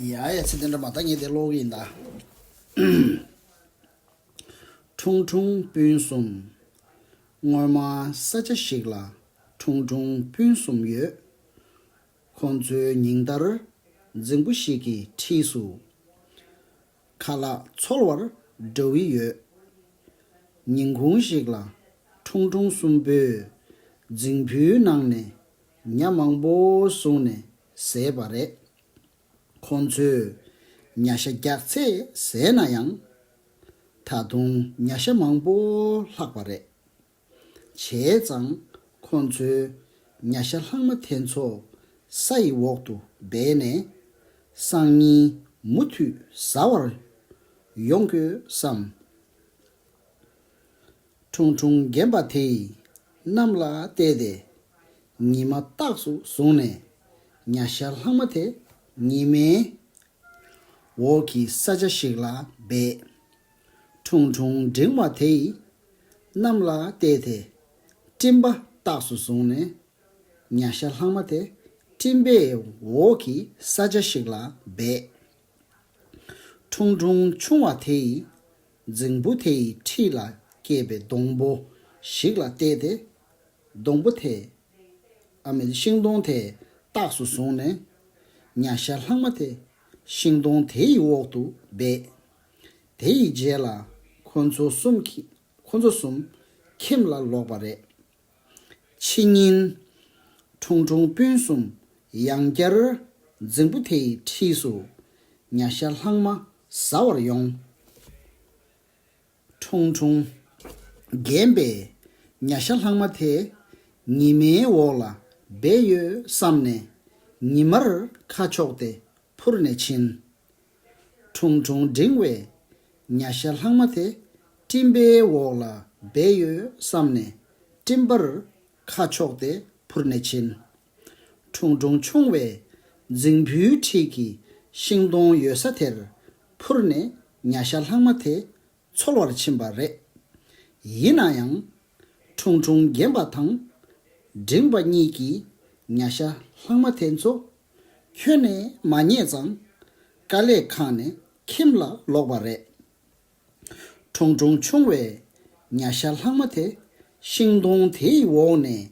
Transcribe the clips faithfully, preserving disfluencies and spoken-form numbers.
ཡ་ཡ་ཚེ་བརྟན་སྒྲོལ་མ། ད་ངས་དེ་ཀློག་གི་ཡིན་ད། ཁྲུང་ཁྲུང་སྤུན་གསུམ། སྔོན་མ་ས་ཆ་ཞིག་ལ་ཁྲུང་ཁྲུང་སྤུན་གསུམ་ཡོད། ཁོང་ཚོའི་ཉིན་ལྟར་རྫིང་བུ་ཞིག་གི་འཁྲིས་སུ་ཁ་ལག་འཚོལ་བར་འགྲོ་གི་ཡོད། ཉིན་གུང་ཞིག་ལ་ཁྲུང་ཁྲུང་གསུམ་པོས་རྫིང་བུའི་ནང་ནས་ཉ་མང་པོ་བཟུང་ནས་བཟས་པ་རེད། ཁོང་ཚོས་ཉ་ཤ་རྒྱགས་ཚད་བཟས་ན་ཡང་། ད་དུང་ཉ་ཤ་མང་པོ་ལྷག་པ་རེད། བྱས་ཙང་ཁོང་ཚོས་ཉ་ཤ་ལྷག་མ་དེ་ཚོ་ས་ཡི་འོག་ཏུ་སྦས་ནས། སང་ཉིན་མུ་མཐུད་ཟ་བར་ཡོང་དགོས་བསམ། ཁྲུང་ཁྲུང་རྒན་པ་དེས་གནམ་ལ་བལྟས་ཏེ། ཉི་མ་རྟགས་སུ་བཟུང་ནས་ཉ་ཤ་ལྷག་མ་དེ་ཉི་མའི་འོག་གི་ས་ཆ་ཞིག་ལ་སྦས། ཁྲུང་ཁྲུང་འབྲིང་བ་དེས་གནམ་ལ་བལྟས་ཏེ། སྤྲིན་པ་རྟགས་སུ་བཟུང་ནས་ཉ་ཤ་ལྷག་མ་དེ་སྤྲིན་པའི་འོག་གི་ས་ཆ་ཞིག་ལ་སྦས། ཁྲུང་ཁྲུང་ཆུང་བ་དེས་རྫིང་བུ་དེའི་འཁྲིས་ལ་སྐྱེས་པའི་སྡོང་པོ་ཞིག་ལ་བལྟས་ཏེ། སྡོང་པོ་དེ། ཨ་མེད། ཤིང་སྡོང་དེ་རྟགས་སུ་བཟུང་ནས་ཉ་ཤ་ལྷག་མ་དེ་ཤིང་སྡོང་དེའི་འོག་ཏུ་སྦས། དེའི་རྗེས་ལ་ཁོ་ཚོ་གསུམ་གྱི་ཁོ་ཚོ་གསུམ་ཁྱིམ་ལ་ལོག་པ་རེད། ཕྱི་ཉིན། ཁྲུང་ཁྲུང་སྤུན་གསུམ་ཡང་བསྐྱར་རྫིང་བུ་དེའི་འཁྲིས་སུ་ཉ་ཤ་ལྷག་མ་ཟ་བར་ཡོང་། ཁྲུང་ཁྲུང་རྒན་པས་ཉ་ཤ་ལྷག་མ་དེ་ཉི་མའི་འོག་ལ་སྦས་ཡོད་བསམ་ནས། ཉི་མར་ཁ་ཕྱོགས་ཏེ་འཕུར་ནས་ཕྱིན། ཁྲུང་ཁྲུང་འབྲིང་བས་ཉ་ཤ་ལྷག་མ་དེ་སྤྲིན་པའི་འོག་ལ་སྦས་ཡོད་བསམ་ནས། སྤྲིན་པར་ཁ་ཕྱོགས་ཏེ་འཕུར་ནས་ཕྱིན། ཁྲུང་ཁྲུང་ཆུང་བས་རྫིང་བུའི་འཁྲིས་ཀྱི་ཤིང་སྡོང་ཡོད་ས་དེར་འཕུར་ནས་ཉ་ཤ་ལྷག་མ་དེ་འཚོལ་བར་ཕྱིན་པ་རེད། ཡིན་ན་ཡང་། ཁྲུང་ཁྲུང་རྒན་པ་དང་འབྲིང་བ་གཉིས་ཀྱིས་ཉ་ཤ་ལྷག་མ་དེ་ཚོ་ཁྱོན་ནས་མ་རྙེད་ཙང་། དཀའ་ལས་ཁག་ནས་ཁྱིམ་ལ་ལོག་པ་རེད། ཁྲུང་ཁྲུང་ཆུང་བས་ཉ་ཤ་ལྷག་མ་དེ་ཤིང་སྡོང་དེའི་འོག་ནས་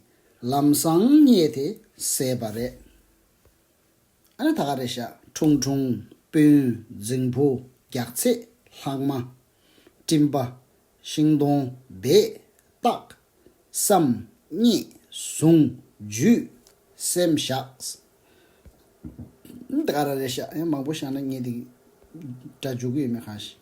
ལམ་སང་རྙེད་དེ་བཟས་པ་རེད། ཨ་ནི་ད་ག་རེད་ཤག་ཁྲུང་ཁྲུང་སྤུན། རྫིང་བུ། རྒྱགས་ཚད། ལྷག་མ། སྤྲིན་པ། ཤིང་སྡོང་། སྦས། བཏགས། བསམ། རྙེད། བཟུང་། འཇུས། སེམས་བཞག་ད་ག་རེ་རེད་ཤག་ཡང་མང་པོ་བཞག་ན་ངས་འདི་སྒྲ་འཇུག་གི་ཡོད་མེད་གང་ཤེས།